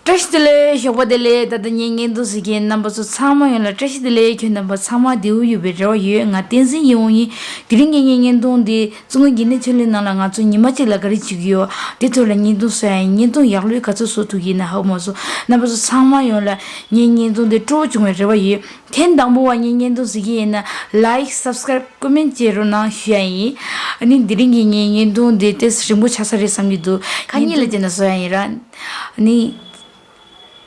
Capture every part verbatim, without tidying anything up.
བཀྲ་ཤིས་བདེ་ལེགས། ཞོགས་པ་བདེ་ལེགས། ད་ལྟ་ངའི་བརྙན་ཐུང་གཟིགས་མཁན་རྣམ་པ་ཚོ་ཚང་མ་ཡོངས་ལ་བཀྲ་ཤིས་བདེ་ལེགས། ཁྱོད་རྣམ་པ་ཚང་མ་བདེ་པོ་ཡོད་པའི་རེ་བ་ཡོད། ང་བསྟན་འཛིན་ཡིད་འོང་ཡིན། དེ་རིང་གི་ངའི་བརྙན་ཐུང་འདི་ཙོང་ཁའི་དགེ་འདུན་ཆོས་གླིང་ནང་ལ་ང་ཚོ་ཉི་མ་གཅིག་ལ་ག་རེ་བྱེད་ཀྱི་ཡོད། དེ་ཐོག་ལ་བརྙན་ཐུང་བཟོ་ཡ་ཡིན། བརྙན་ཐུང་ཡག་ལོས་ག་ཚོད་བཟོ་ཐུབ་ཀྱི་ཡིན་ན་ཧ་གོ་མ་སོང་། རྣམ་པ་ཚོ་ཚང་མ་ཡོངས་ལ་ངའི་བརྙན་ཐུང་འདི་སྤྲོ་པོ་བྱུང་བའི་རེ་བ་ཡོད། ཐེངས་དང་པོ་བ་ངའི་བརྙན་ཐུང་གཟིགས་ཀྱི་ཡིན་ན་ལའིཀ་སབ་སི་ཀ་རའིབ་ཀོ་མེན་ཊི་བྱེད་རོགས་གནང་ཞུ་ཡ་ཡིན། ཨ་ནི་དེ་རིང་གི་ངའི་བརྙན་ཐུང་འདི་ཏོག་ཙམ་རིང་པོ་ཆགས་ས་རེད་བསམ་གྱི་འདུག་ཁ་ཉིན་ལ་བྱས་ན་བཟོ་ཡ་ཡིན་ར། ཨ་ནི་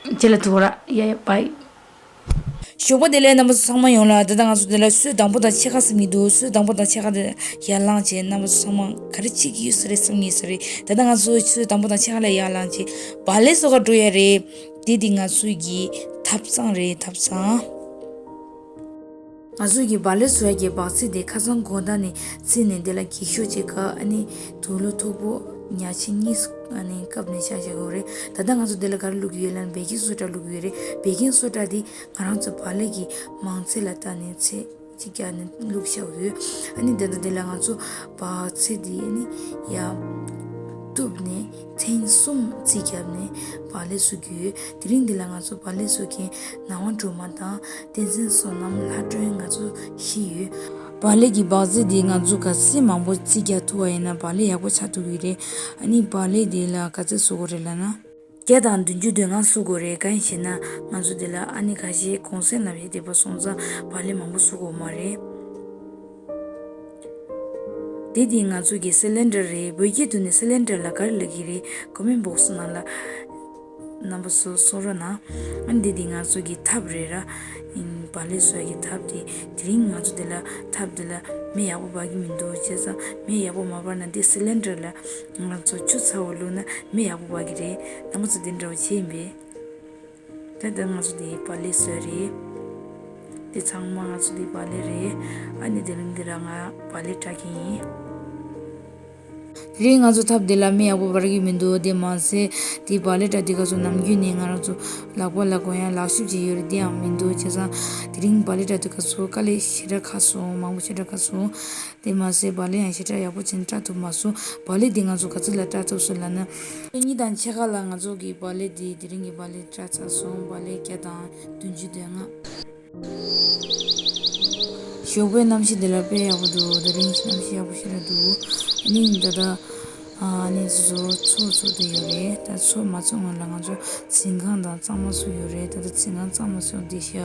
རྗེས་ལ་ཐུག་ར། ཡ་ཡ་བཱའི། ཞོགས་པ་བདེ་ལེགས། རྣམ་པ་ཚོ་ཚང་མ་ཡོངས་ལ། ད་ལྟ་ང་ཚོ་འདི་ལ་སོས་དང་པོ་དང་ཕྱེད་ཀ་ཟིན་གྱི་འདུག་སོས་དང་པོ་དང་ཕྱེད་ཀ་དེ་ཡར་བླངས་བྱས། རྣམ་པ་ཚོ་ཚང་མ་ག་རེ་བྱེད་ཀྱི་ཡོད་ས་རེད་བསམ་གྱི་ཡོད་ས་རེད། ད་ལྟ་ང་ཚོ་སོས་དང་པོ་དང་ཕྱེད་ཀ་ལ་ཡར་བླངས་བྱས་བག་ལེབ་བཟོ་ག་འགྲོ་ཡ་རེད། དེ་དེ་ང་ཚོ་གི་ཐབ་ཚང་རེད། ཐབ་ཚང་། ང་ཚོ་གི་བག་ལེབ་བཟོ་ཡ་གི་འབག་ཚད་དེ་ཁ་སང་དགོང་དག་ནས་བརྩིས་ནས་དེ་ལ་འགྱིག་ཤོག་ཅིག་བཀབ། ཨ་ནི་དུག་ལོག་མཐུག་པོ་ཉག་ཆེ་གཉིས་ཨ་ནི་བཀབ་ནས་བཞག་བཞག་གི་ཡོད་རེད། ད་ལྟ་ང་ཚོ་དེ་ལ་ག་རེ་བླུགས་ཀྱི་ཡོད་ལབ་ན་བེ་ཀིང་སོ་ཌ་བླུགས་ཀྱི་ཡོད་རེད། བེ་ཀིང་སོ་ཌ་དེ་ང་རང་ཚོ་བག་ལེབ་ཀྱི་མང་ཚད་ལ་བལྟས་ནས་ཚད་གཅིག་བརྒྱབ་ནས་བླུགས་བཞག་ཡོད། ཨ་ནི་དེ་ལྟར་དེ་ལ་ང་ཚོ་འབག་ཚད་དེ་ཨ་ནི་ཡར་གཏུབ་ནས་ཐེངས་གསུམ་རྩིས་བརྒྱབ་ནས་བག་ལེབ་བཟོ་གི་ཡོད། དེ་རིང་འདི་ལ་ང་ཚོ་བག་ལེབ་བཟོ་མཁན་ནང་པ་སྒྲོལ་མ་དང་བསྟན་འཛིན་བསོད་ནམས། ལྷ་སྒྲོན། ང་ཚོ་བཞི་ཡོད། བག་ལེབ་ཀྱི་འབག་ཚད་འདི་ང་ཚོ་གལ་སྲིད་མང་པོ་རྩིས་རྒྱག་ཐུབ་པ་ཡིན་ན་བག་ལེབ་ཡག་པོ་ཆགས་ཐུབ་ཀྱི་རེད། ཨ་ནི་བག་ལེབ་འདི་ལ་ག་ཚོད་བཟོ་དགོས་རེད་ལབ་ན། བརྒྱ་དང་བདུན་ཅུ་དོན་ལྔ་བཟོ་དགོས་རེད། གང་ཡིན་ཞེ་ན་ང་ཚོ་འདི་ལ་ཨ་ནི་ཁ་ཤས་གུང་སེང་ལབ་ཡས་དེ་པ་སོང་ཙང་བག་ལེབ་མང་པོ་བཟོ་དགོས་མ་རེད། དེ་དེ་ང་ཚོ་གི་སི་ལིན་ཌར་རེད། བོད་སྐད་དུ་ནི་སི་ལིན་ཌར་ལ་ག་རེ་ལབ་ཀྱི་རེད། ཀོ་མེན་ཊི་བོག་སི་ནང་ལ་རྣམ་པ་ཚོ་གསུང་རོགས་གནང་། ཨ་ནི་འདི་འདི་ང་ཚོ་གི་ཐབ་རེད་ར། ཨིན། བག་ལེབ་བཟོ་ཡ་གི་ཐབ་དེ། དེ་རིང་ང་ཚོ་འདི་ལ་ཐབ་འདི་ལ་མེ་ཡག་པོ་འབར་གི་མི་འདུག་བྱས་ཙང་མེ་ཡག་པོ་མ་འབར་ན་འདི་སི་ལིན་ཌར་ལ་ང་ཚོ་ཆུ་ཚ་བོ་བླུགས་ན་མེ་ཡག་པོ་འབར་གི་རེད། རྣམ་པ་ཚོ་འདི་འདྲ་བོ་བྱས་ཡིན་པས། ད་ལྟ་ང་ཚོ་འདི་བག་ལེབ་བཟོས་རེད། འདི་ཚང་མ་ང་ཚོ་འདི་བག་ལེབ་རེད། ཨ་ནི་དེ་རིང་འདི་ར་ང་བག་ལེབ་བཀྲ་གི་ཡིན། དེ་རིང་ང་ཚོ་ཐབ་འདི་ལ་མེ་ཡག་པོ་འབར་གི་མི་འདུག་དེ་མ་ཟད་དེ་བག་ལེབ་བཀྲ་དེ་ག་ཚོད་ནམ་རྒྱུན་ནས་ང་རང་ཚོ་ལག་པ་ལ་གོན་ཡ་ལག་ཤུབས་ཅིག་ཡོད་རེད། དེའང་མི་འདུག་བྱས་ཙང་དེ་རིང་བག་ལེབ་བཀྲ་དེ་ག་ཚོད་དཀའ་ལས་ཞེ་དྲག་ཁག་སོང་། མང་པོ་ཞེ་དྲག་ཁག་སོང་། དེ་མ་ཟད་བག་ལེབ་ཡང་ཞེ་དྲག་ཡག་པོ་བྱས་ནས་བཀྲ་ཐུབ་མ་སོང་། བག་ལེབ་འདི་ང་ཚོ་ག་ཚོད་ལ་བཀྲ་ཐུབ་སོང་ལབ་ན། གཉིས་དང་ཕྱེད་ཀ་ལ་ང་ཚོ་གི་བག་ལེབ་འདི་དེ་རིང་གི་བག་ལེབ་བཀྲ་ཚར་སོང་། བག་ལེབ་བརྒྱ་དང་བདུན་ཅུ་དོན་ལྔ། ཞོགས་པའི་གནམ་གཤིས་འདི་ལ་དཔེ་ཡག་པོ་འདུག་དེ་རིང་གནམ་གཤིས་ཡག་པོ་ཞེ་དྲག་འདུག་ཨ་ནི་ད་ལྟ་ཨ་ནི་ཚོ་ཚོ་ཚོ་དེ་ཡོད་རེད། ད་ཚོ་མ་ཚོ་སྔོན་ལ་ང་ཚོ་འཛིན་ཁང་དང་གཙང་མ་བཟོ་ཡོད་རེད། ད་ལྟ་འཛིན་ཁང་གཙང་མ་བཟོ་བསྡད་ཤག་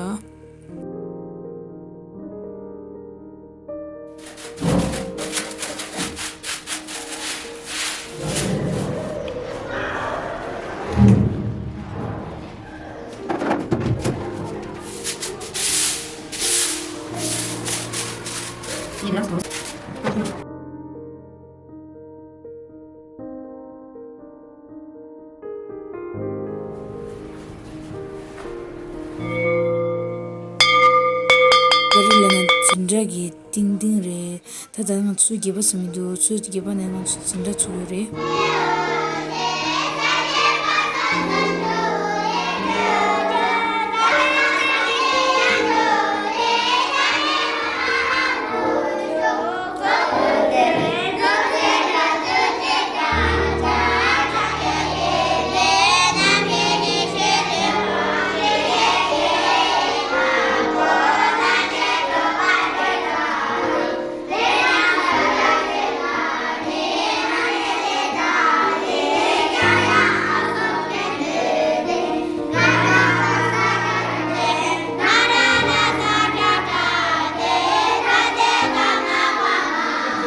ག་རེ་ལབ་ན་འཛིན་གྲྭ་གི་ཏིང་ཏིང་རེད། ད་ལྟ་ང་ཚོ་སྒལ་པ་ཟ་མི་འདུག་ཚོ་སྒལ་པ་ནས་ང་ཚོ་འཛིན་གྲྭ་ཚུགས་ཡོད་རེད།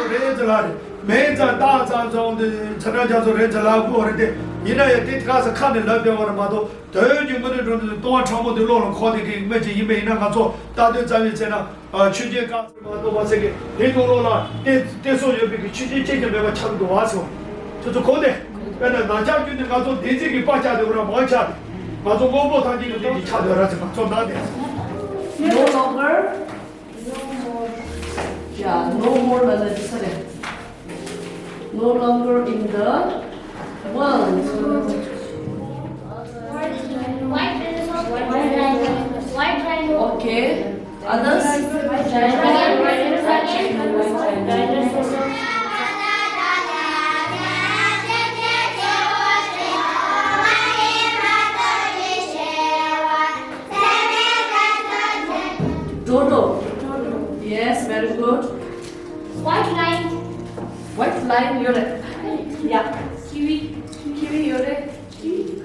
རེད་ཟེར་ལ་རེད། མེད་ཙང་རྟགས་ཙམ་བྱུང་དུས་ཚ་གྲང་རྒྱ་མཚོ་རེད་ཟེར་ལ་དགོས་རེད་དེ། ཡིན་ན་ཡང་དེ་ག་ས་ཁ་ནས་ལབ་བསྡད་པ་རེད་མ་གཏོགས། དོན་གྱི་དངོས་གནས་དྲང་དུ་ལྟུང་བ་ཕྲ་མོ་དེ་བློ་ལ་འཁོར་བསྡད་མཁན་གྱི་མི་ཅིག་ཡིན་པ་ཡིན་ན། ང་ཚོ་ལྟ་དོན་རྩ་བའི་ཚེ་ན་ཆོས་རྒྱལ་བཀའ་ཚེ་མ་གཏོགས་པ་ཟེར་གི་དེ་ཚོ་བློ་ལ་བལྟས་བལྟས་སོ་ཡོད་པའི་གི་ཆོས་རྒྱལ་ཁྱེད་ཀྱི་མེད་པ་ཆགས་འདུག་བ་ཟེར་བ། ཁྱོད་ཚོ་གོ་དེ། དཔེར་ན་ན་ཆགས་རྒྱུ་ནི་ང་ཚོ་བདེན་འཛིན་གྱི་དཔའ་ཆགས་དེ་བ་ར་མང་ཆགས་དེ། ང་ཚོ་དངོས་པོ་ཐམས་ཅད་ཀྱི་བདེན་འཛིན་ཆགས་དེ་བ་ར་ཟེར་ང་ཚོ་ན་དེ། No longer. Yeah, no more ལབ་ན་འགྲིག་ས་རེད། No longer in the world. White rhino. White rhino. Okay. Others? White rhino. Dodo. Yes, very good. White line. White line, you're right. Yeah. Kiwi. Kiwi, you're right. Kiwi.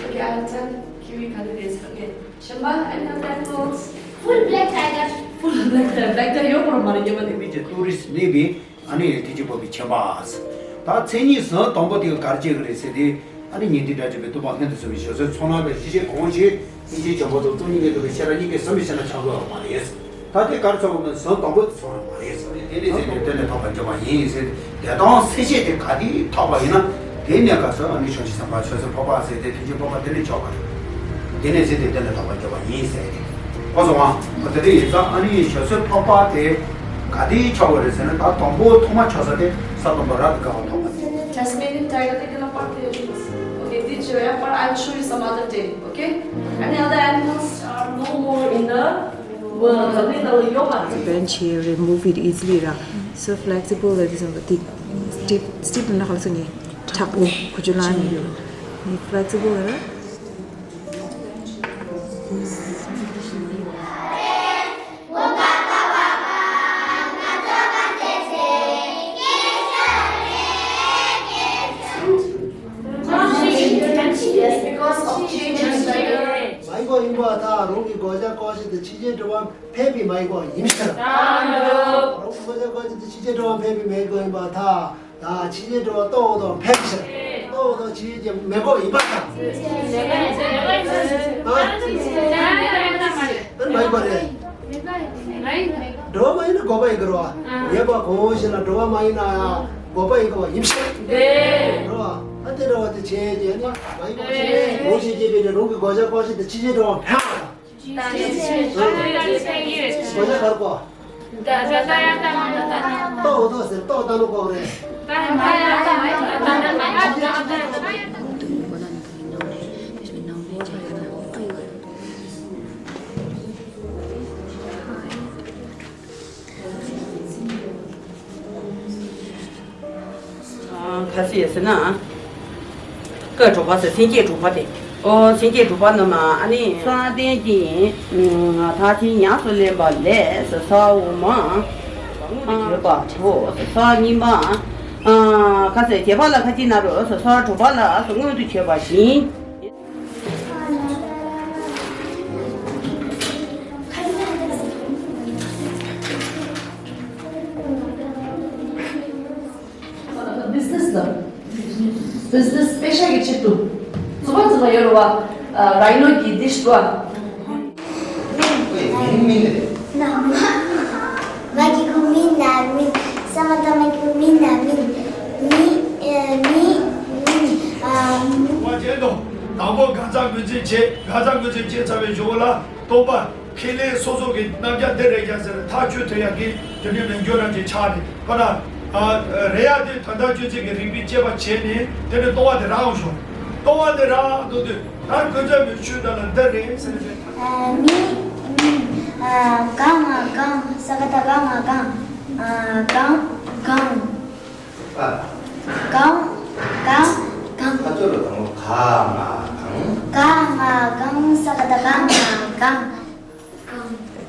Okay, I'll tell Kiwi color is. Okay. Shamba and the black goats. Full black tiger. Full black tiger. Black tiger, you're from Maria. མི་ཚེ་ཏུ་རི་སི་ནི་བི། ཨ་ནི་ཐེ་ཇི་པོ་བི་ཆེན་པ། ད་མཚན་ཉིད་ཟོན་དང་པོ་དེ་ག་གར་བྱེད་ཀྱི་རེད་ཟེར་ཏེ། ཨ་ནི་ཉིན་དེ་འདྲ་བྱེད་པའི་ཏུ་པ་ཧན་དུ་སོ་བའི་ཞོ་སོའི་ཚོང་ལ་བའི་ཤི་ཆེ་གོང་ཆེ་ཤི་ཆེ་ཇོ་མོ་དང་ཙོ་ཉིད་ཀྱི་ཏུ་བའི་ཤེ་ར་གཉིས་ཀའི་བསམ་པའི་ཤེ་ན་ཆགས་དགོས་བ་མ་རེད། ད་དེ་གར་ཚོགས་པ་ཟོན་དང་པོ་དེ་ཚོང་ར་མ་རེད། དེ་ནས་ཟེར་ཏེ་དེ་ནས་ཐོབ་པར་འགྱུར་བ་ཡིན་ཟེར། དེ་དང་སེ་ཤེ་དེ་ག་དེ་ཐོབ་པ་ཡིན་ན། དེ་ནས་ག་སོ་ཨ་ནི་ཞོ་ཆེ་སམ་པ་ཞོ་སོའི་ཕོ་པ་ཟེར་ཏེ་ཐེ་ཇི་པོ་བི་དེ་ནས་ཆོག་པ་རེད། དེ་ནས་ཟེར་ཏེ་དེ་ནས་ཐོབ་པར་འགྱུར་བ་ཡིན་ཟེར་ཏེ། ཁོ་ཚོ་ང་། ཨོ་དེ་འདྲ་ཡིན་ཙང་ཨ་ནི་ཞོ་སོའི་ཕོ་པ་དེ་ག་དེ་ཆོག་པ་རེད་ཟེར་ན། ད་དང་པོ་ཐོག་མ་ཆོག་ས་དེ་ས་དང་པོ་ར་དེ་ག་བ་ཐོག་མ་རེད། Tasmanian tiger དེ་ག་ལ་པར་དེ་ཡོད་རེད། Okay, དེ་བྱོས་ཡ་པར། I'll show you some other day, okay? And the other animals are no more in the world. དེ་ལ་ཡོད་མ་རེད། Bend here, remove it easily ར། So flexible ར། དེ་ཚོ་དེ་stiff, stiff ན་ཧ་ལ་སོ་ངེ་དྲག་པོ་ཁུ་ཆུ་ལ་ནི་ཡོད། ངེ་flexible ར། Yes, because of changes, right? མ་ཡིན་པ་ཡིན་པ་དང་རང་གི་གོ་ཆ་ཀོ་ཤི་དེ་ཕྱི་རྒྱལ་འགྲོ་བ་ཕན་པའི་མ་ཡིན་པ་ཡིན་ཤར། རང་གི་གོ་ཆ་ཀོ་ཤི་དེ་ཕྱི་རྒྱལ་འགྲོ་བ་ཕན་པའི་མ་ཡིན་པ་ཡིན་པ་དང་། ད་ཕྱི་རྒྱལ་འགྲོ་བ་ལྟོ་འོ་དང་ཕན་ཤར། ལྟོ་འོ་དང་ཕྱི་རྒྱལ་མེ་གོ་ཡིན་པ་དང་། ཨ། ཨ་མ་ཡིན་པ་རེད། འགྲོ་བ་མ་ཡིན་ན་འགོག་པ་ཡིན་དགོས་རེད་བ། ཡོད་པ་གོང་བཞིན་ལ་འགྲོ་བ་མ་ཡིན་ན་འགོག་པ་ཡིན་དགོས་པ་ཡིན་ཤེས། རེད་བ། ཨ་དེ་འདྲ་བ་དེ་བྱས་རྗེས་ནི་མ་ཡིན་པ་ཤེས། གོང་བཞིན་བྱས་པའི་རང་གི་གོ་ཆ་ཀོ་ཤི་དེ་ཕྱི་རྒྱལ་འགྲོ་བ་ཕན་པ་དང་། གོ་ཆ་གར་གོ། ལྟོ་འོ་དང་ཟེར་ལྟོ་ལྟ་ནོ་གོ་རེད། ག་ཟེར་ཟེར་ན། སྐད་གྲགས་པ་ཟེར། སེམས་བསྐྱེད་གྲགས་པ་དེ། ཨོ་སེམས་བསྐྱེད་གྲགས་པ་རྣམས་ཨ་ནི་བསམ་གཏན་གྱི་མཐར་ཕྱིན་ཉམས་སུ་ལེན་པ་ལས་ས་འོག་མ། ས་དངོས་དུ་བརྗོད་པ་ཐོག་ས་གཉིས་མ། ཁ་ཟེར་བྱེད་པ་ལ་ཁ་ཅིག་ན་རོ་ས་གྲགས་པ་ལ་ས་དངོས་དུ་བརྗོད་པ་བཞིན། Business ལ། Business པེ་ཤ་གི་ཆེད་དུ། རྫུན་མ་རྫུན་མ་ཡོད་རེད་བ། ར་ཡི་ནོ་གི་dish བ། མིན་མིན་རེད། མ་གི་གུ་མིན་ན་མིན། ས་མ་ཏ་མ་གི་གུ་མིན་ན་མིན། མི་ཨེ་མི་མིན། ཨ། བ་ཅན་དང་དང་པོ་གང་ཟག་ངོས་འཛིན་བྱེད། གང་ཟག་ངོས་འཛིན་བྱེད་ཚར་བའི་གཞུག་ལ་རྟོག་པ། ཁས་ལེན་སོ་སོ་གི་རྣམ་གཞག་འདི་རེད་ཀྱང་ཟེར་ཐག་གཅོད་ཐུབ་ཡག་གི་དེ་འདྲའི་མི་འགྱུར་རང་གི་ཆ་རེད། ཁོ་ན། ཨ། རེད་ཡ་དེ་དོན་དག་གཅོད་ཚིག་གི་རིགས་པས་དཔྱད་པ་བྱས་ནས་དེ་ནས་རྟོག་པ་དེ་རང་ཡོང་ཞོག་རྟོག་པ་དེ་རང་འདུག་དུས་ད་ཁོ་ཚོས་མི་ཆོས་དག་ལ་འདི་རེད་ཟེར་ནས། ཨ། མི། མི། ཨ། གང་ང་གང་ས་ཀ་ད་གང་ང་གང་། ཨ། གང་གང་། ཨ། གང་གང་གང་། ཁ་ཚོ་ལ་དང་པོ་ག་ང་གང་། ག་ང་གང་ས་ཀ་ད་ག་ང་གང་།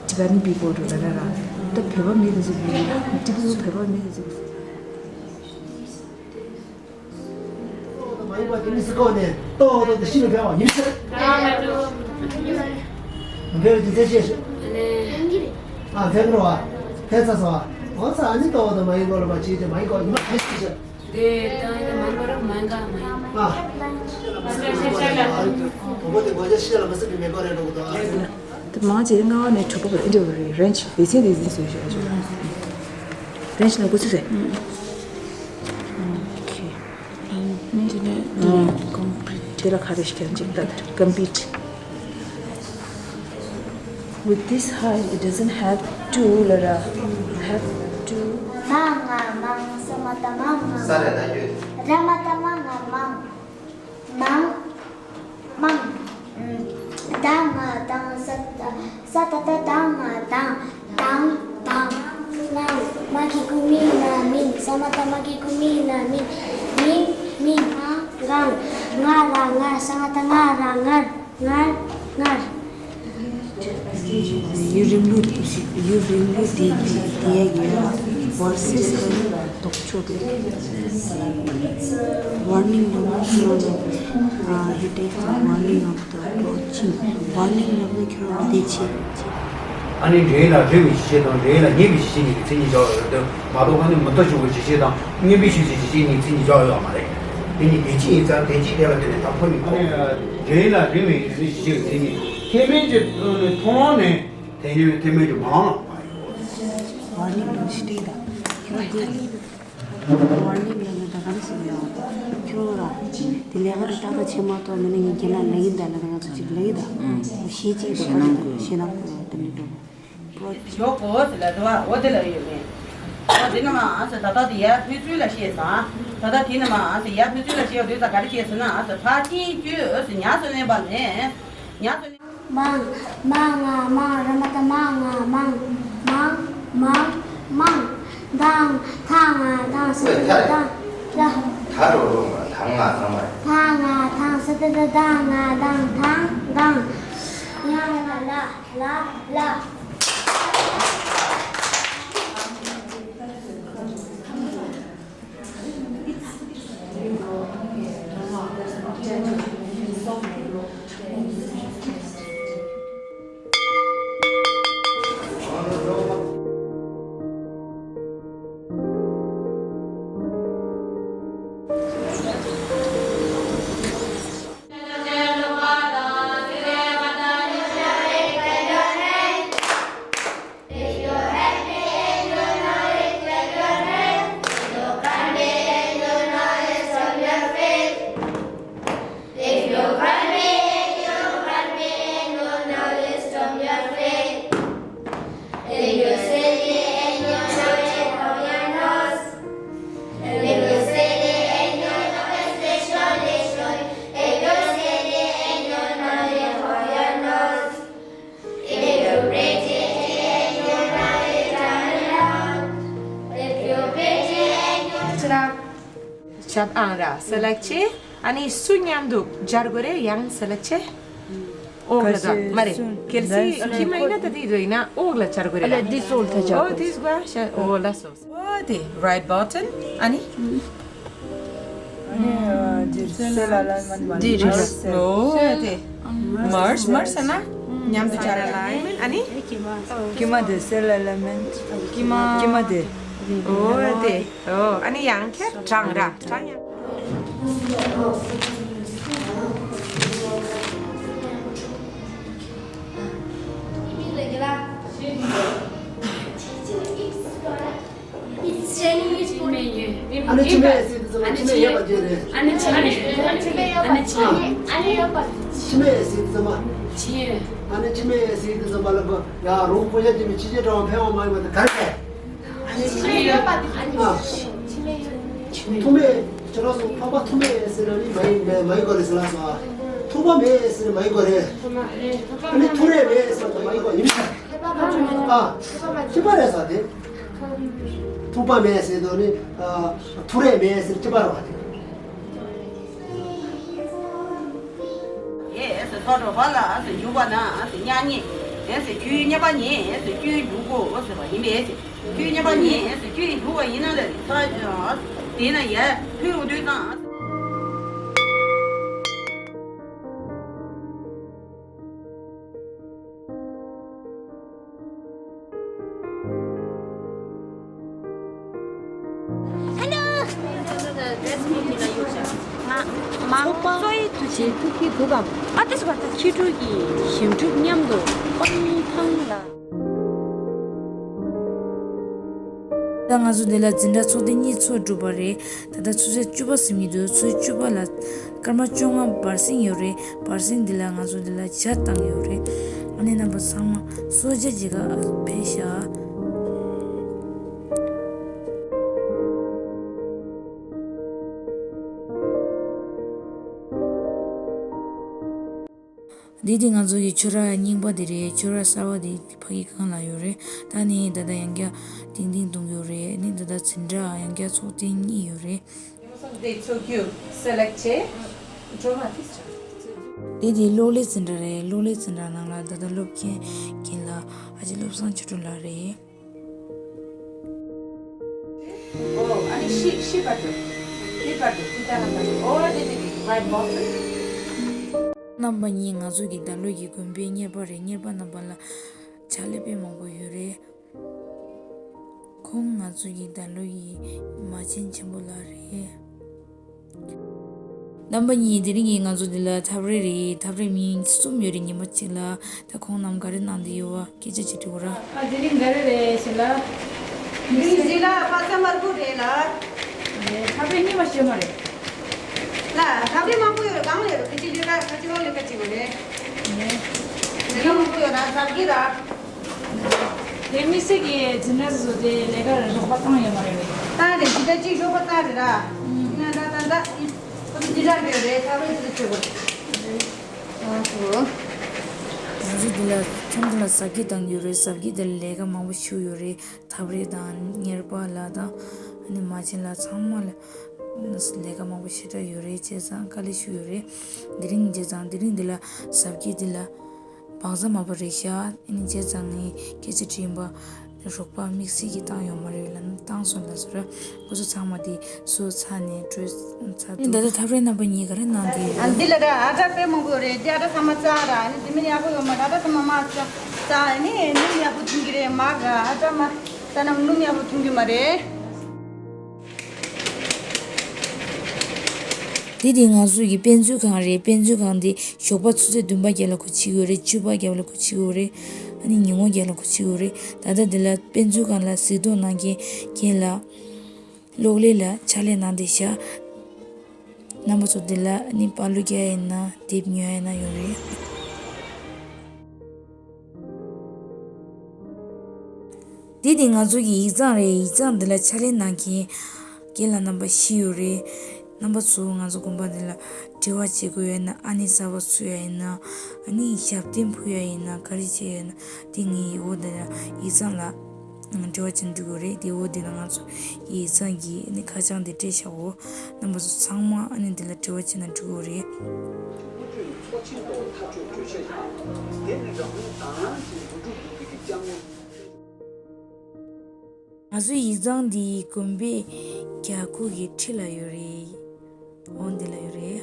Tibetan people རུ་ར་ར་ར། ད་བོད་པ་མི་དེ་ཚོ་ཡིན། Typical བོད་པ་མི་དེ་ཚོ། མ་ཡིན་པ་དེ་མི་སི་ཀོ་ནས་ཏོག་ཏོག་ཏུ་ཤི་ནས་འཕེལ་བ་ཡིན་ཟེར། འཕེལ་གྱི་ཚེ་ཤེས། ཨ་འཕེལ་འགྲོ་བ། འཕེལ་ཚ་ཚ་བ། འོ་ཚ་ཨ་ནི་ཏོག་ཏོ་མ་ཡིན་གོ་ལ་མ་ཅིག་དེ་མ་ཡིན་གོ་ཡིན་མ་འཕེལ་ཤི་ཟེར། དེ་ད་ཡིན་ན་མ་འགོར་མ་འགའ་མ་ཡིན། ཨ། མ་འགོར་ཤི་ལ་མ་ཟེར་གི་མེད་གོ་རེད་འགྲོ་གི་འདུག་ཨ། དེ་མང་ཆེ་ལྔ་བ་ནས་དྲུག་པ་བར་ཨེ་འདྲ་བ་རེད། རེན་ཇི་སྡེ་ཚན་སྡེ་ཚན་བཟོས་ཤག་ཨ་ཅོ། རེན་ཇི་ནང་འགོ་ཚུགས་ཟེར། ཨོ་ཁེ། དེ་ནས་ཀོམ་པི་ཊར་ལ་ག་རེ་ཞིག་ཀྱང་ཅིག་ད་ཀམ་པི་ཊར། With this height, it doesn't have to ལ་ར། Have to. མ་ང་མང་ས་མ་ཏ་མ་ང་། ས་ར་ད་ཡོད། ར་མ་ཏ་མ་ང་མང་། མང་། མང་། ད་ང་དང་ས་ཏ་ས་ཏ་ད་ད་ང་དང་། དང་། དང་། ང་མ་གི་གུ་མིན་ མ་ད་མ་གི་གུ་མི་ན་མི། མི། མི། ང་། ང་། ང་ལ་ང་། ས་ང་ད་ང་ར་ངར། ངར། ངར། ཡུན་རིང་པོ་དེ་ཞིག་ཡུན་རིང་པོ་དེ་དེ་ཡ་ཡོད། བར་སིས་ཀ་ལྡོག་ཕྱོགས་དེ། ཝར་ནིང་ལ་ནོ་ཁྱོད་རང་ལ་ཡུ་ཊེག་ཝར་ནིང་ཨབ་ཏུ་ཨེབ་རོ་ཆིང་། ཝར་ནིང་ལ་ནོ་ཁྱོད་རང་ལ་དེ་བྱེད། ཨ་ནི་འབྲས་ལ་རིལ་བའི་ཞི་བྱེད་དང་། འབྲས་ལ་ཉེ་བའི་ཞི་བྱེད་གཉིས་ཀྱི་མཚན་ཉིད་སྦྱར་བ་ཡོད་དོ། མ་གཏོགས་ཨ་ནི་མུ་མཐའ་ཕྱུང་བའི་ཞི་བྱེད་དང་། མངོན་པའི་ཤུགས་ཀྱི་ཞི་བྱེད་གཉིས་མཚན་ཉིད་སྦྱར་ཡོད་མ་རེད། དེ་ནི་དེ་ཅི་ཡིན་ཙང་དེ་ཅི་དེ་ལ་བརྟེན་ནས་དང་པོ་ནི་ཁོ། འབྲས་ལ་རིལ་བའི་ཞི་བྱེད་ཀྱི་མཚན་ཉིད། ཐེག་དམན་གྱི་མཐོང་ལམ་ནས་དེ་ཉིད་ཐེག་དམན་གྱི་མ་ལ་མ་ཡོད། ཝར་ནིང་ལ་ཞི་བྱེད་དང་། ཁྱོད་དེ། ཝར་ནིང་ལ་ནི་ད་ག་རེ་ཟེར་ཡོད། ཁྱོད་ར། དེ་ལས་ཀ་དེ་ཏག་ཏག་བྱེད་མ་གཏོགས་མི་ནི་ངས་ཁྱེད་ལ་ལབ་ཡིན་ད་ལ་ད་ང་ཚོ་ཅིག་ལབ་ཡིན་ད། ཞེ་ཅིག་ཞེ་ནང་གོ་ཞེ་ནང་གོ་དེ་ནི་འགྲོ། ཞོག་གོ་ཟེར་ལ་དུ་བ་འོ་དེ་ལ་ཡོད་མེད། འོ་དེ་ནི་མ་ཨ་ཟེར་ད་ལྟ་དེ་ཡར་ཕུལ་ཚུལ་ལ་བཤད་ཙང་། ད་ལྟ་དེ་ནི་མ་ཨ་ཟེར་ཡར་ཕུལ་ཚུལ་ལ་བཤད་ཡོད་དུས་ཙང་ག་རེ་བྱས་ཟེར་ན། ཨ་ཟེར་ཕར་ཕྱིན་བཅུ་ཟེར་ཉ་ཟེར་ལེན་པ་ནས། ཉ་ཟེར་ལེན། མང་། མ་ང་མང་། ར་མ་ཏ་མ་ང་མང་། མང་། མང་། མང་། དང་། ཐ་ང་དང་། ས་ཏ་དང་། ད་རོ་རོ་མ་ཐང་ང་ཐང་མ། ཐ་ང་ཐང་། ས་ཏ་ད་དང་ང་དང་། ཐང་། དང་། ཡང་ལ་ལ་ལ་ལ། ཆབ་ཨང་ར་སེ་ལེག་བྱེད། ཨ་ནི་སུ་མཉམ་དུ་སྦྱར་དགོས་རེད། ཡང་སེ་ལེག་བྱེད། འོག་ལ་ད་མ་རེད། གལ་སྲིད་ཁྱི་མ་ཡིན་ན་ད་དེ་དུ་ཡིན་ན་འོག་ལ་སྦྱར་དགོས་རེད། ཨ་ལས་འདི་སོལ་ཐ་སྦྱར་དགོས། འོ་དེ་ཟ་ཤ་འོ་ལ་སོ། འོ་དེ་right button། ཨ་ནི། འདི་རེད། འོ་དེ། merge merge ཟེར་ན་མཉམ་དུ་སྦྱར་ཡ། ཨ་ནི། ཀྱི་མ་དེ་སེལ་ཨ་ལེ་མེན་ཊི། ཀྱི་མ། ཀྱི་མ་དེ། འོ་དེ། འོ་ཨ་ནི་ཡང་ཁྱེར་གྲངས་ར་གྲངས་ཡང་། ཨ་ནི་ཕྱི་མའི་ཟེར་དུས་ཙམ་པ་ཕྱི་མའི་ཡོད་པ་བརྗོད་རེད། ཨ་ནི་ཕྱི་མའི་ཨ་ནི་ཕྱི་མའི་ཨ་ནི་ཕྱི་མའི་ཨ་ནི་ཡོད་པ། ཕྱི་མའི་ཟེར་དུས་ཙམ་པ། ཕྱི། ཨ་ནི་ཕྱི་མའི་ཟེར་དུས་ཙམ་པ་ལ་ཡ་རོང་ཁོ་ཡ་ཅི་མི་ཕྱི་རྒྱལ་གྲང་བ་ཕན་བ་མ་ཡོང་བ་དེ་ག་རེ་རེད། ཨ་ནི་ཕྱི་མའི་ཡོད་པ་དེ་ཨ་ནི་ཕྱི་མའི་ཡོད། ཐུག་མེད་ཁྱེད་རང་ཚོ་འཕགས་པ་ཐུག་མེད་ཟེར་ན་ནི་མ་ཡིན་མ་ཡིན་དགོས་རེད་ཟེར་ལ་སོ། ཐུག་པ་མེད་ཟེར་ན་མ་ཡིན་དགོས་རེད། ཨ་ནི་ཐུག་རེད་མེད་ཟེར་ན་མ་ཡིན་དགོས་ཡིན་ཟེར། ཨ། སྐྱིད་པ་རེད་ཟེར་དེ། ཐུག་པ་མེད་ཟེར་དུས་ནི། ཨ། ཐུག་རེད་མེད་ཟེར་སྐྱིད་པ་རེད་བ་དེ། ཨེ་ཟེར་སོ་དྲོ་བ་ལ་ཨ་ཟེར་འཇུག་པ་ན་ཨ་ཟེར་ཉག་ཉེ། ཨེ་ཟེར་ཁྱོད་ཉེ་པ་ཉེ་ཨེ་ཟེར་ཁྱོད་འཇུག་གོ་ཨོ་ཟེར་བ་ཡིན་པས་ཟེར། ཁྱོད་ཉེ་པ་ཉེ་ཨེ་ཟེར་ཁྱོད་འཇུག་པ་ཡིན་ན་ལས་ས་དེ་ན་ཡ་ཕུལ་འོ་དུས་དང་། ཚོགས་པ་གཙོ་ཡི་དུས་ཆེན་ཐུགས་ཀྱི་འདུག་གམ། ཨ་ཏི་སུ་བ་ཏ་ཁྱི་ཕྲུག་གི་ཞིབ་འཇུག་མཉམ་དུ་སྤང་ཐང་ལ། ད་ང་ཚོ་འདི་ལ་འཛིན་གྲྭ་ཚོགས་ཐེངས་གཉིས་ཚོགས་གྲུབ་པ་རེད། ད་ལྟ་ཚོགས་ཆ་བཅུ་པ་ཟིན་གྱི་འདུག་ཚོགས་བཅུ་པ་ལ་སྐར་མ་བཅོ་ལྔ་བར་གསེང་ཡོད་རེད། བར་གསེང་འདི་ལ་ང་ཚོ་འདི་ལ་ཇ་བཏང་ཡོད་རེད། ཨ་ནི་རྣམ་པ་ཚང་མ་གསོལ་ཇ་མཇལ་ག་ཕེབས་ཤག་དེ་དེ་ང་ཚོ་གི་ཆུ་ར་རྙིང་པ་དེ་རེད། ཆུ་ར་གསར་པ་དེ་ཕ་གི་སྒང་ལ་ཡོད་རེད། ད་ནི་ད་ལྟ་ཡང་བསྐྱར་ཏིང་ཏིང་གཏོང་གི་ཡོད་རེད། ནི་ད་ལྟ་འཛིན་གྲྭ་ཡང་བསྐྱར་ཚོགས་ཐེངས་གཉིས་ཡོད་རེད། དེ་དེ་གློག་ཀླད་འཛིན་གྲྭ་རེད། གློག་ཀླད་འཛིན་གྲྭ་ནང་ལ་ད་ལྟ་སློབ་མཁན་རྒན་ལགས་ཨ་ཅེ་བློ་བཟང་ཆོས་སྒྲོན་ལགས་རེད། ཨོ། ཨ་ནི་ཤི་ཤི་བར་དུ། དེ་བར་དུ་དེ་ལྟ་ན་བར་དུ། ཨོ། དེ་དེ་དེ་ཝའིཊ་བོག་སི། རྣམ་པ་གཉིས་ང་ཚོ་གི་ད་ལོ་གི་དགོན་པའི་གཉེར་པ་རེད། གཉེར་པ་རྣམ་པ་ལ་ཕྱག་ལས་དཔེ་མང་པོ་ཡོད་རེད། ཁོང་ང་ཚོ་གི་ད་ལོ་གི་མ་བྱན་ཆེན་པོ་ལགས་རེད། རྣམ་པ་གཉིས། དེ་རིང་གི་ང་ཚོ་འདི་ལ་འཐབ་རེས་རེད། འཐབ་རེས་མི་གསུམ་ཡོད་རེད། ཉི་མ་གཅིག་ལ། ད་ཁོང་རྣམས་ག་རེ་གནང་བསྡད་ཡོད་པ་སྐད་ཆ་ཅིག་དྲི་དགོས་ར། ཨ། དེ་རིང་ག་རེ་རེད་ཟེར་ལ། དེ་རིང་འདི་ལ་པ་ཚ་དམར་པོ་རེད་ལ། ཨེ། འཐབ་རེས་རྙིང་པ་ཞིག་མ་རེད། ལ་འཐབ་རེས་མང་པོ་ཡོད་རེད། གང་ཡོད་རེད། ཁ་ཅིག་ལས་ཀ་ཁ་ཅིག་ལོ་ལས་ཀ་ཅིག་ཡོད་རེད། ཨེ། ལས་ཀ་མང་པོ་ཡོད་ར། ཟབ་གི་ར། དེ་དམིགས་བསལ་གྱི་འཛིན་གྲྭ་སོ་སོ་དེ་ལས་ཀ་རོགས་པ་བཏང་ཡོད་མ་རེད་པས། བཏང་རེད། འཛིན་གྲྭ་གཅིག་རོགས་པ་བཏང་རེད་ར། ཡིན་ན་ད་ད་ད་ཁོ་ཚོ་འཛིན་གྲྭ་འགྲོ་རེད། ཐབ་རེས་དེ་ཚོ་བྱེད་དགོས་རེད། ཨ་ཧོ། ང་ཚོ་འདི་ལ་ཁྱིམ་དུ་ལ་ཟབ་རྒྱས་བཏང་ཡོད་རེད། ཟབ་རྒྱས་དེ་ལ་ལས་ཀ་མང་པོ་ཞུགས་ཡོད་རེད། ཐབ་རེས་དང་གཉེར་པ་ལ་དང་ཨ་ནི་མ་བྱན་ལ་ཚང་མ་ལ་ལས་ཀ་མང་པོ་ཞེ་དྲག་ཡོད་རེད། བྱས་ཙང་དཀའ་ལས་ཞུགས་ཡོད་རེད། དེ་རིང་བྱས་ཙང་དེ་རིང་འདི་ལ་ཟབ་རྒྱས་འདི་ལ། བང་ས་མ་པ་རེད་ཤག་ཨ་ནི་བྱས་ཙང་ངས་སྐད་ཆ་དྲིས་པ། རོགས་པ་དམིགས་བསལ་གྱིས་བཏང་ཡོད་མ་རེད་ལབ་ན། བཏང་སོང་ལབ་སོང་ར། ཁོ་ཚོ་ཚང་མ་དེ་སོ་ཚ་ནས་བྲོས་ཚར་འདུག་ཨ་ནི་ད་ལྟ་འཐབ་རེས་རྣམ་པ་གཉིས་ག་རེ་གནང་གི་ཡོད། ཨ། འདི་ལ་ར་ཨ་ཊ་དཔེ་མང་པོ་ཡོད་རེད། དེ་ཨ་ཊ་ཚང་མ་བཙགས་ར། ཨ་ནི་དེ་མིན་ཡག་པོ་ཡོད་མ་རེད། ཨ་ཊ་ཚང་མ་མར་བཙགས། བཙགས། ཨ་ནི་སྣུམ་ཡག་པོ་ཐོན་གྱི་རེད། མར་ར་ཨ་ཊ་མར་བཙགས་ན་སྣུམ་ཡག་པོ་ཐོན་གྱི་མ་རེད། འདི་དེ་ང་ཚོ་གི་དཔེ་མཛོད་ཁང་རེད། དཔེ་མཛོད་ཁང་འདི་ཞོགས་པ་ཆུ་ཚོད་བདུན་པ་བརྒྱད་ལ་སྒོ་ཕྱེ་གི་ཡོད་རེད། བཅུ་པ་བརྒྱད་ལ་སྒོ་ཕྱེ་གི་ཡོད་རེད། ཨ་ནི་ཉིན་གུང་བརྒྱད་ལ་སྒོ་ཕྱེ་གི་ཡོད་རེད། ད་ལྟ་འདི་ལ་དཔེ་མཛོད་ཁང་ལ་གཟིགས་རྟོག་གནང་མཁན་རྒན་ལགས་གློག་ཀླད་ལ་ཕྱག་ལས་གནང་བསྡད་ཤག་རྣམ་པ་ཚོ་འདི་ལ་ཨ་ནི་པར་བླུགས་རྒྱག་ཡིན་ན་དེབ་ཉོ་ཡིན་ན་ཡོད་རེད། འདི་ནི་ང་ཚོ་གི་ཡིག་ཚང་རེད། ཡིག་ཚང་འདི་ལ་ཕྱག་ལས་གནང་མཁན་རྒན་ལགས་རྣམ་པ་བཞི་ཡོད་རེད། རྣམ་པ་ཚོ་ང་ཚོ་དགོན་པ་འདི་ལ་འབྲེལ་བ་བྱེད་དགོས་ཡོད་ན། ཨ་ནི་གསར་པ་ཚུད་ཡ་ཡིན་ན། ཨ་ནི་ཞབས་བརྟན་ཕུལ་ཡ་ཡིན་ན། ག་རེ་བྱེད་ཡ་ཡིན་ན། དེ་ངའི་འོག་འདི་ལ་ཡིག་ཚང་ལ་འབྲེལ་བ་བྱེད་འགྲོ་དགོས་རེད། དེ་འོག་འདི་ལ་ང་ཚོ་ཡིག་ཚང་གི་ཨ་ནི་ཁ་བྱང་འདི་སྤྲད་བཞག་གོ། རྣམ་པ་ཚོ་ཚང་མ་ཨ་ནི་འདི་ལ་འབྲེལ་བ་བྱེད་ན་འགྲོ་དགོས་རེད། དེ་ནི་རང་ལུས་དང་བླངས་ཀྱིས་འགོ་ཁྲིད་དགོས་པའི་སྐྱབས་མགོན། ང་ཚོའི་ཡིག་ཚང་འདི་དགོན་པའི་རྒྱལ་སྒོ་གི་འཁྲིས་ལ་ཡོད་རེད། འོ་འདི་ལ་ཡོད་རེད།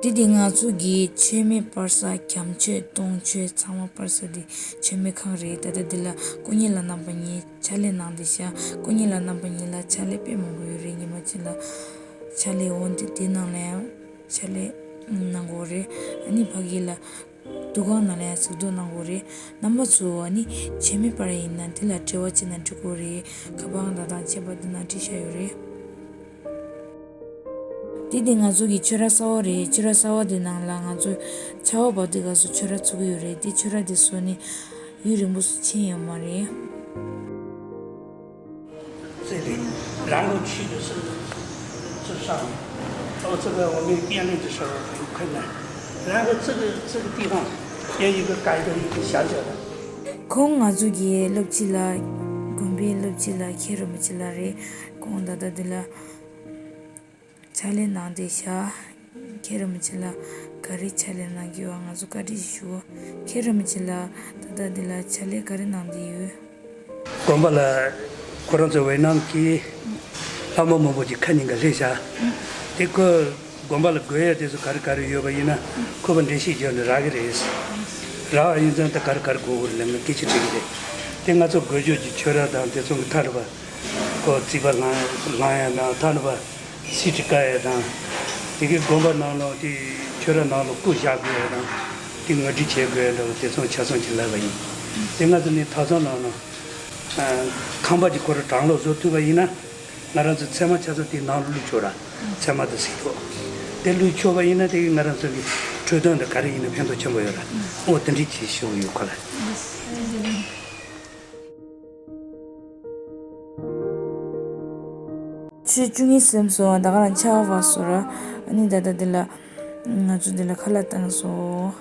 འདི་དེ་ང་ཚོ་གི་མཆོད་མེ་སྤར་ས། གྱམ་མཆོད་སྟོང་མཆོད་ཚང་མ་སྤར་ས་འདི་མཆོད་མེ་ཁང་རེད། ད་ལྟ་འདི་ལ་སྐུ་ཉིད་ལགས་རྣམ་པ་གཉིས་ཕྱག་ལས་གནང་བསྡད་ཤག་སྐུ་ཉིད་ལགས་རྣམ་པ་གཉིས་ལ་ཕྱག་ལས་དཔེ་མང་པོ་ཡོད་རེད། ཉི་མ་གཅིག་ལ་ཕྱག་ལས། འོ་འདི་དེ་ནང་ལ་ཡང་ཕྱག་ལས་གནང་དགོས་རེད། ཨ་ནི་ཕ་གི་ལ་འདུ་ཁང་ནང་ལ་ཡང་གཟིགས་རྟོག་གནང་དགོས་རེད། རྣམ་པ་ཚོ་ཨ་ནི་མཆོད་མེ་སྤར་ཡ་ཡིན་ན་འདི་ལ་འབྲེལ་བ་བྱེད་ན་འགྲིག་གི་རེད། ཁ་པར་དང་དང་བཅས་པ་འདི་ན་བྲིས་བཞག་ཡོད་རེད། འདི་དེ་ང་ཚོ་གི་ཆོས་ར་གསར་པ་རེད། ཆོས་ར་གསར་པ་འདི་ནང་ལ་ང་ཚོ་ཆར་པ་བབས་དུས་སྐབས་སུ་ཆོས་ར་ཚུགས་ཀྱི་ཡོད་རེད། དེ་ཆོས་ར་འདི་བཟོས་ནས་ཡུན་རིང་པོ་ཕྱིན་ཡོད་མ་རེད། རྩེ་རེད། རང་གི་ཆོས་ཀྱི་སྲོལ་སྲོལ་བཟང་། ཨོ་ཙི་གི་འོ་མའི་དཔེ་ལེན་གྱི་ཧྲ་བ་ཁོན་ན། རང་གི་ཙི་གི་ཙི་གི་དེ་དང་དེ་ཡི་གི་ག་ཡི་གི་ཡི་གི་བྱ་བྱ་དང་། ཁོང་ང་ཚོ་གི་སློབ་སྤྱི་ལགས། དགོན་པའི་སློབ་སྤྱི་ལགས་མཁན་རིན་པོ་ཆེ་ལགས་རེད། ཁོང་ད་ལྟ་འདི་ལ་ཕྱག་ལས་གནང་བསྡད་ཤག་མཁན་རིན་པོ་ཆེ་ལགས་ག་རེ་ཕྱག་ལས་གནང་གི་ཡོད། ང་ཚོ་བཀའ་འདྲི་ཞུ། མཁན་རིན་པོ་ཆེ་ལགས་ད་ལྟ་འདི་ལ་ཕྱག་ལས་ག་རེ་གནང་བསྡད་ཡོད། དགོན་པ་ལ་ཁོ་རང་ཚོ་ཝེ་ནམ་གྱི་ལྷ་མོ་མང་པོ་ཅིག་ཁ་ཉིན་ག་སླེབས་ཤག་དེ་ཁོ་དགོན་པ་ལ་དགོས་ཡ་དེ་ཚོ་ག་རེ་ག་རེ་ཡོད་པ་ཡིན་ན་ཁོ་པ་འགྲེལ་བཤད་བརྒྱབ་ནས་རག་གི་རེད། རག་པ་ཡིན་ཙང་ད་ག་རེ་ག་རེ་དགོས་དགོས་རེད་ལབ་ན་སྐད་ཆ་དྲིས་གི་རེད། དེ་ང་ཚོ་དགོས་ཕྱོགས་ཀྱི་ཆོས་ར་དང་དེ་ཚོ་གི་ཐ་རུ་བ་ཁོ་རྩིས་པ་ལང་ལང་ཡ་དང་ཐ་རུ་བ། སི་ཏི་ཀ་ཡ་དང་། དེ་གའི་དགོན་པ་ནང་ལོགས་དེ་ཆོས་ར་ནང་ལོགས་སྐུ་བཞག་དགོས་ཡ་དང་། དེ་ངོ་སྤྲོད་བྱེད་དགོས་ཡ་འདྲ་བོ་དེ་ཚོ་ཆ་ཚང་ཅིག་ལབ་པ་ཡིན། དེ་ང་ཚོ་ནི་ཐོ་ཚང་ནང་ལོགས་ཁང་པ་ཅིག་ཁོ་ར་གྲངས་ལོག་བཟོ་ཐུབ་པ་ཡིན་ན་ང་རང་ཚོ་ཚད་མ་ཆ་ཚང་དེ་ནང་ལོགས་བླུགས་ཆོག་ར། ཚད་མ་དང་གཟེངས་རྟོག་དེ་བླུགས་ཆོག་པ་ཡིན་ན་དེ་གི་ང་རང་ཚོ་གི་འཕྲོད་བསྟེན་དང་ག་རེ་ཡིན་ན་ཕན་ཐོགས་ཆེན་པོ་ཡོད་ར། འོ་དེ་འདྲ་ཅིག་ཞུ་གི་ཡོད་ཁོ་ལ། ཆུ་བཅུ་གཉིས་ཟིན་སོང་། ད་ག་རང་ཆར་པ་བབས་སོང་ར། ཨ་ནི་ད་ལྟ་འདི་ལ་ ང་ཚོ་འདི་ལ་ཁ་ལག་བཏང་སོང་།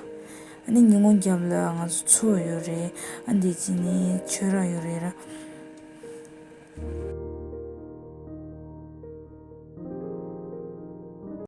ཨ་ནི་ཉིན་གུང་རྒྱབ་ལ་ང་ཚོ་འཚོ་བ་ཡོད་རེད། ཨ་འདི་ཅི་ནི་ཆོས་ར་ཡོད་རེད་ར།